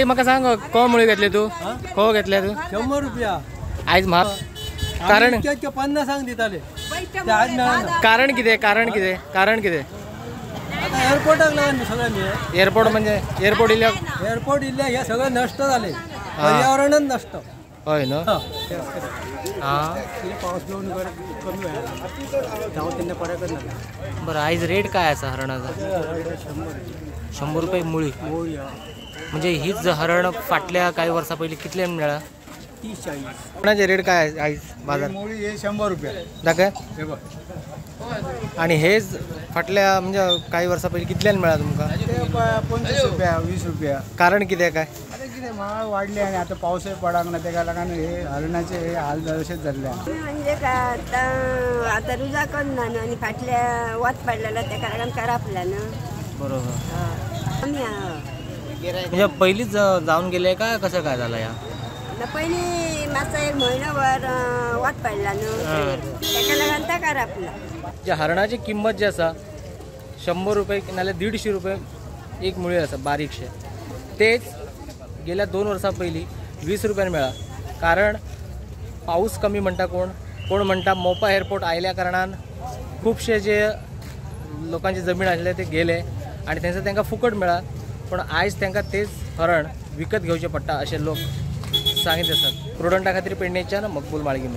म्हाका सांग, को मुळी घेतले तू? को घेतले तू? 100 रुपया आयज म्हाप. कारण 50 दिताले. कारण कितें? कारण कितें? कारण कितें? एअरपोर्टाक लागून सगळें. एअरपोर्ट म्हणजे एअरपोर्ट इल्ल्या, एअरपोर्ट इल्ल्या हे सगळें नश्ट जालें, पर्यावरणच नश्ट. हय न्हू. हां, पावस येवन कमी जावं तेन्ना पडकच ना. बरं, आयज रेट काय आसा हरणाचा? 100 रुपये मुळी. म्हणजे हीच हरण फाटल्या काही वर्सां पयलीं कितले मेळ्ळा? 30-40. हरणाचे रेट काय आयज बाजार? मुळी हे 100 रुपया. दाखय. आणि हेच फाटल्या म्हणजे काही वर्सां पयलीं कितल्यान मेळ्ळा तुमकां? 25 रुपया, 20 रुपया. कारण कितें काय? अरे कितें म्हाळ वाडले आनी आतां पावसय पडूंक ना, तेका लागून हे हरणाचे हे हाल अशेंच जाल्ले. म्हणजे काय आतां आतां रुजा करना न्हू, आनी फाटल्या वत पडलेलो तेका लागून करापला न्हू. बरोबर. म्हणजे पयलींच जावन गेले काय कसं काय झालं या? पयलीं मातसो एक म्हयनोभर वत पडला न्हू, तेका लागून तो करापला. जे हरणाची किंमत जी आसा 100 रुपये नाल्यार 150 रुपये एक मुळी आसा बारीकशे. तेच गेल्या 2 वर्सां पयलीं 20 रुपयान मेळ्ळा. कारण पावस कमी म्हणटा कोण, कोण म्हणटा मोपा एअरपोर्ट आयल्या कारणान खुबशे जे लोकांची जमीन आशिल्ले ते गेले आनी थंयसर तांकां फुकट मेळ्ळा. पूण आयज तांकां तेच हरण विकत घेवचें पडटा अशें लोक सांगीत आसात. प्रुडंटा खातीर पेडणेच्यान मकबूल माळगी.